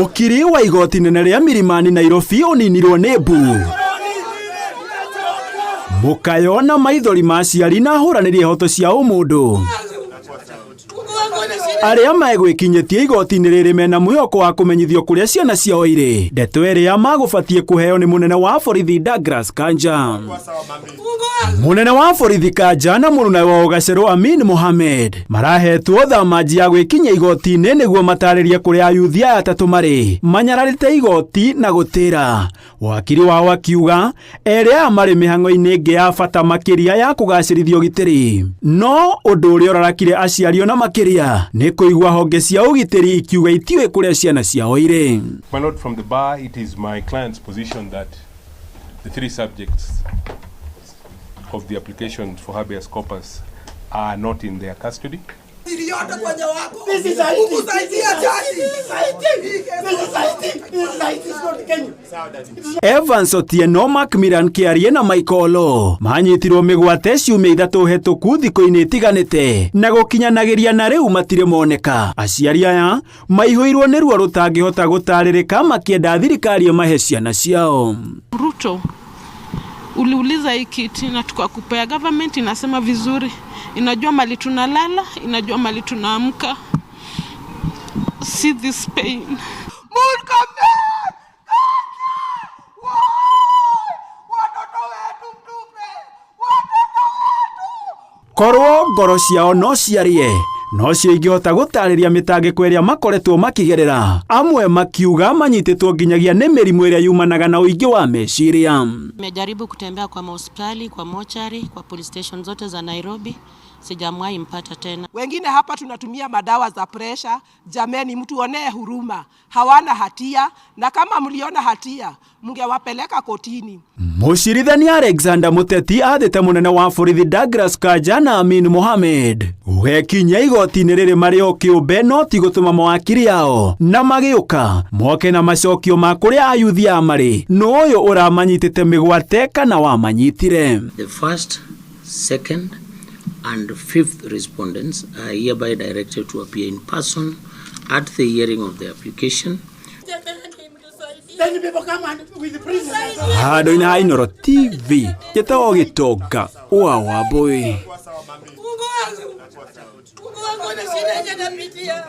Ũkiri wa igoti nene rĩa Milimani Nairobi ũninirwo nĩ mbu. Mũkayo na maithori ma aciari na ahũranĩri ihoto cia ũmũndũ. Arĩa megwĩkinyĩtie igoti-inĩ rĩrĩ mena mwĩhoko wa kũmenyithio kũrĩa ciana ciao irĩ. Ndeto ĩrĩa magũbatiĩ kũheo nĩ mũnene wa borithi Douglas Kanja. Mũnene wa borithi Kanja na mũruna wao Gacerũ Amin Mohamed marahetwo thamanji ya gwĩkinyia igoti-inĩ nĩguo matarĩrie kũrĩa ayuthi aya atatũ marĩ manyararĩte igoti na gũtĩra. Wakiri wao akiuga erĩ aya marĩ mĩhang'o-inĩ ĩngĩ ya bata makĩria ya kũgacĩrithia ũgitĩri. No ũndũ ũrĩa ũrarakire aciari ona makĩria nĩ kũigua honge cia ũgitĩri ikiuga itiũĩ kũrĩa ciana ciao irĩ. My lord, from the bar, it is my client's position that the three subjects of the application for habeas corpus are not in their custody. This is Haiti. This is Haiti. This is Haiti. This is Haiti. It's not Kenya. Evans Otieno, Macmillan Kiarie na Michael Olo manyitirwo mĩgwate ciumia ithatũ hetũku thikũ-inĩ itiganĩte na gũkinyanagĩria na rĩu matirĩ moneka. Aciari aya maihũirwo nĩ ruo rũtangĩhota gũtarĩrĩka makĩenda thirikari ĩmahe ciana ciao. Ruto, uliuliza hii kiti na tukakupea. Government inasema vizuri, inajua mali tunalala, inajua mali tunaamka. See this pain. Murkomen! Watoto wetu mtupe! Watoto wetu! Korwo ngoro ciao no ciarie no cio ingĩhota gũtarĩria mĩtangĩko ĩrĩa makoretwo makĩgerera, amwe makiuga manyitĩtwo nginyagia nĩ mĩrimũ ĩrĩa yumanaga na ũingĩ wa meciria. Nimejaribu kutembea kwa mahospitali, kwa mochari, kwa police station zote za Nairobi, sijamwahi mpata tena. Wengine hapa tunatumia madawa za presha. Jameni, mtuonee huruma, hawana hatia, na kama mliona hatia mngewapeleka kotini. Mũcirithania Alexander Muteti athĩte mũnene wa borithi Douglas Kanja na Amin Mohamed gũgekinyia igoti-inĩ rĩrĩ marĩ o kĩũmbe no ti gũtũma mawakiri ao na magĩũka moke na macokio ma kũrĩa ayuthi aya marĩ nũ ũyũ ũramanyitĩte mĩgwate kana wamanyitire. The first, second, and fifth respondents are hereby directed to appear in person at the hearing of the application. Then people come and with the prisoners. Handũ-inĩ ha Inooro TV njĩtagwo Gĩtonga wa Wambũi. Mungu wangu, Mungu wangu, na shida yenye napitia.